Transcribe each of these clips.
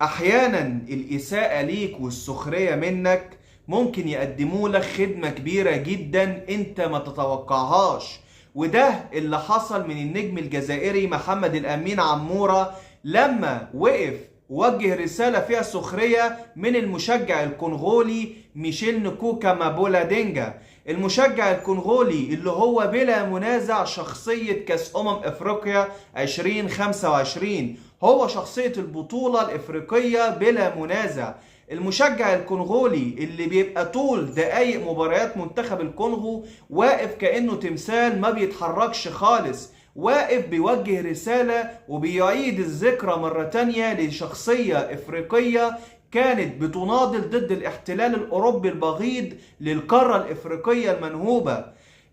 احيانا الاساءة ليك والسخرية منك ممكن يقدموا لك خدمة كبيرة جدا انت ما تتوقعهاش، وده اللي حصل من النجم الجزائري محمد الامين عمورة لما وقف وجه رسالة فيها سخرية من المشجع الكونغولي ميشيل نكوكا مابولا دينجا. المشجع الكونغولي اللي هو بلا منازع شخصية كأس أفريقيا 2025، هو شخصية البطولة الإفريقية بلا منازع. المشجع الكونغولي اللي بيبقى طول دقايق مباريات منتخب الكونغو واقف كأنه تمثال ما بيتحركش خالص، واقف بيوجه رسالة وبيعيد الذكرى مرة تانية لشخصية إفريقية كانت بتناضل ضد الاحتلال الأوروبي البغيض للقارة الإفريقية المنهوبة.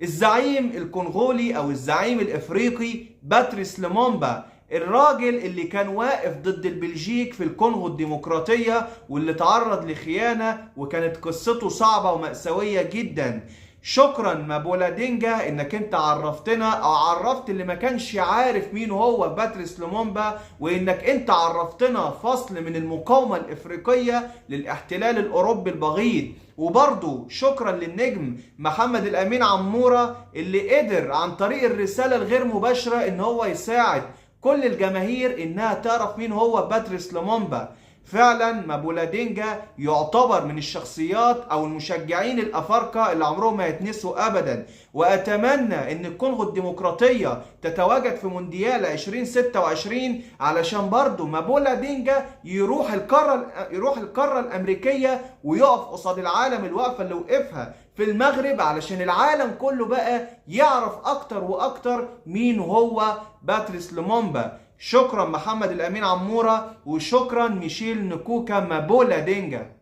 الزعيم الكونغولي أو الزعيم الإفريقي باتريس لومومبا، الراجل اللي كان واقف ضد البلجيك في الكونغو الديمقراطية واللي تعرض لخيانة وكانت قصته صعبة ومأساوية جدا. شكرا مابولا دينجا انك انت عرفتنا او عرفت اللي ما كانش عارف مين هو باتريس لومومبا، وانك انت عرفتنا فصل من المقاومة الافريقية للاحتلال الاوروبي البغيض. وبرضو شكرا للنجم محمد الامين عمورة اللي قدر عن طريق الرسالة الغير مباشرة ان هو يساعد كل الجماهير انها تعرف مين هو باتريس لومومبا. فعلا مابولا دينجا يعتبر من الشخصيات او المشجعين الافارقة اللي عمرهم ما يتنسوا ابدا، واتمنى ان الكونغو الديمقراطية تتواجد في مونديال 2026 علشان برضو مابولا دينجا يروح القارة الامريكية ويقف قصاد العالم الوقفة اللي وقفها في المغرب، علشان العالم كله بقى يعرف اكتر واكتر مين هو باتريس لومومبا. شكرا محمد الامين عمورة، وشكرا ميشيل نكوكا مابولا دينجا.